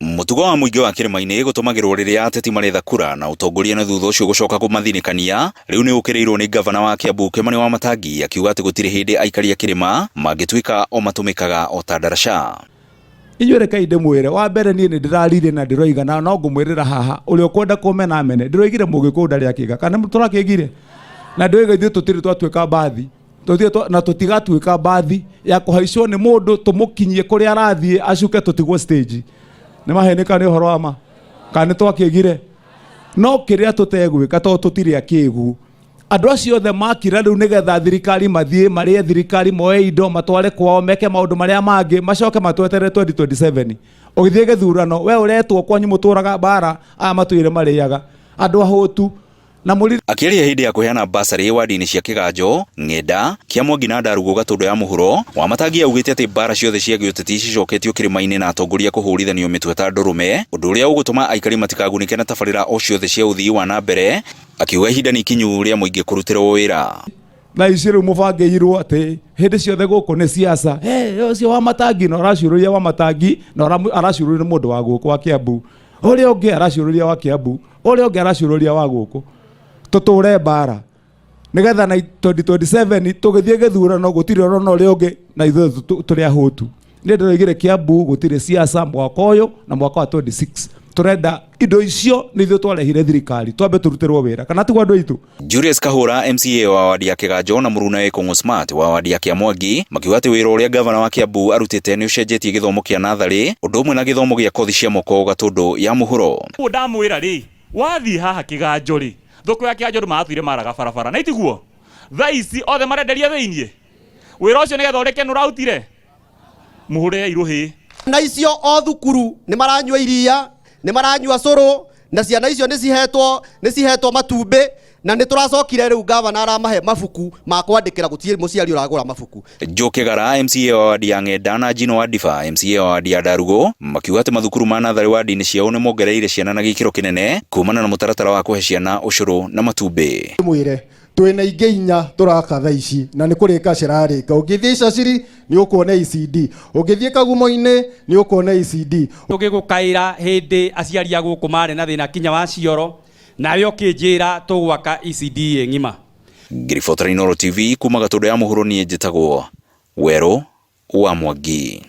Mũtugo wa mũingĩ wa kĩrĩma-inĩ gũtũmagĩrwo rĩrĩa ateti maretha kura na ũtongoria na thutha ũcio gũcoka kũmathinĩkania rĩu nĩ ũkĩrĩirwo nĩ ngavana wa Kiambu Kimani Wamatangi akiuga atĩ gũtirĩ hĩndĩ aikari a kĩrĩma mangĩtuĩka o matũmĩkaga o ta ndaraca. Inyuĩ rekei ndĩmwĩre, wa mbere niĩ nĩ ndĩrarire na ndĩroiga na no ngũmwĩrĩra haha, ũrĩa ũkwenda kũmena amene, ndĩroigire mũgĩkũyũ ndarĩ akĩga, kana tũrakĩgire? Na ndĩroiga ithuĩ tũtirĩ twatuĩka mbathi, na tũtigatuĩka mbathi ya kũhaicwo nĩ mũndũ tũmũkinyie kũrĩa arathiĩ acuke tũtigwo stage. Nĩ mahenĩka nĩ ũhoro wa ma? Kana nĩ twakĩgire? No kĩrĩa tũtegwĩka tondũ tũtirĩ akĩgu, andũ acio othe makira rĩu nĩgetha thirikari mathiĩ marĩe thirikari moe indo matware kwao meke maũndũ marĩa mangĩ macoke matweterere 2027. Ũgĩthiĩ gĩthurano we ũretwo kwanyu mũtũraga mbara, aya matũire marĩaga andũ ahũtu na mũriri. Akĩaria hĩndĩ ya kũheana basarĩ wadi-inĩ cia Kĩganjo, Ng'enda, Kĩamwangi na Ndarugu Gatũndũ ya mũhuro, Wamatangi augĩte atĩ mbara ciothe cia gĩũteti cicoketio kĩrĩma-inĩ na atongoria kũhũrithanio mĩtwe ta ndũrũme, ũndũ ũrĩa ũgũtũma aikari matikagunĩke na tabarĩra o ciothe cia ũthii wa na mbere, akiuga ihinda nĩ ikinyu rĩa mũingĩ kũrutĩrwo wĩra. Thaa ici rĩu mũbangĩirwo atĩ hĩndĩ ciothe gũkũ nĩ siasa. Hey, ũcio wa matangi na ũraciũrũria wa matangi na araciũrũria nĩ mũndũ wa gũkũ wa Kiambu, ũrĩa ũngĩ araciũrũria wa Kiambu, ũrĩa ũngĩ araciũrũria wa gũkũ. Tũtũre mbara nĩgetha na 2027 tũgĩthiĩ gĩthurano gũtirĩ ũrona ũrĩa ũngĩ na ithuĩ tũrĩ ahũtu. Nĩ ndĩroigire Kiambu gũtirĩ siasa mwaka ũyũ na mwaka wa 26. Tũrenda indo icio nĩ ithuĩ twarehire thirikari twambe tũrutĩrwo wĩra kana tiguo andũ aitũ. Julius Kahũra MCA wa wadi ya Kĩganjo na mũrunawe Kũng'ũ Smart wa wadi ya Kĩamwangi makiuga atĩ wĩra ũrĩa ngavana wa Kiambu arutĩte nĩ ũcenjetie gĩthomo kĩa natharĩ ũndũ ũmwe na gĩthomo gĩa kothi cia moko Gatũndũ ya mũhuro. Ũguo ndamwĩra rĩ, wathiĩ haha Kĩganjo rĩ, thoko ya Kĩganjo andũ maratũire maraga barabara, na itiguo? Thaa ici othe marenderia thĩiniĩ. Wĩra ũcio nĩgetha ũrĩke nĩ ũrarutire? Mũhũrei rũhĩ. Ciana icio o thukuru nĩ maranyua iria, nĩ maranyua cũrũ, na ciana icio nĩ cihetwo matumbĩ, na nĩ tũracokire rĩu gavana aramahe mabuku ma kwandĩkĩra, gũtirĩ mũciari ũragũra mabuku. Joe Kĩgara MCA wa wadi ya Ng'enda na Gino Wadiba MCA wa wadi ya Ndarugo makiuga atĩ mathukuru ma natharĩ wadi-inĩ ciao nĩ mongereire ciana na gĩkĩro kĩnene kumana na mũtaratara wa kũhe ciana ũcũrũ na matumbĩ. Mwĩre twĩna ingĩ inya tũraka thaa ici na nĩ kũrĩka cirarĩka. Ũngĩthiĩ Icaciri nĩ ũkuona ECD, ũngĩthiĩ Kagumo-inĩ nĩ ũkuona ECD. Tũgĩgũkaĩra hĩndĩ aciari a gũkũ marĩ na thĩna kinya wa cioro, nawe ũkĩnjĩra tũgwaka ECD ĩ ng'ima. Ngĩribotera Inooro TV kuma Gatũndũ ya mũhuro niĩ njĩtagwo Werũ wa Mwangi.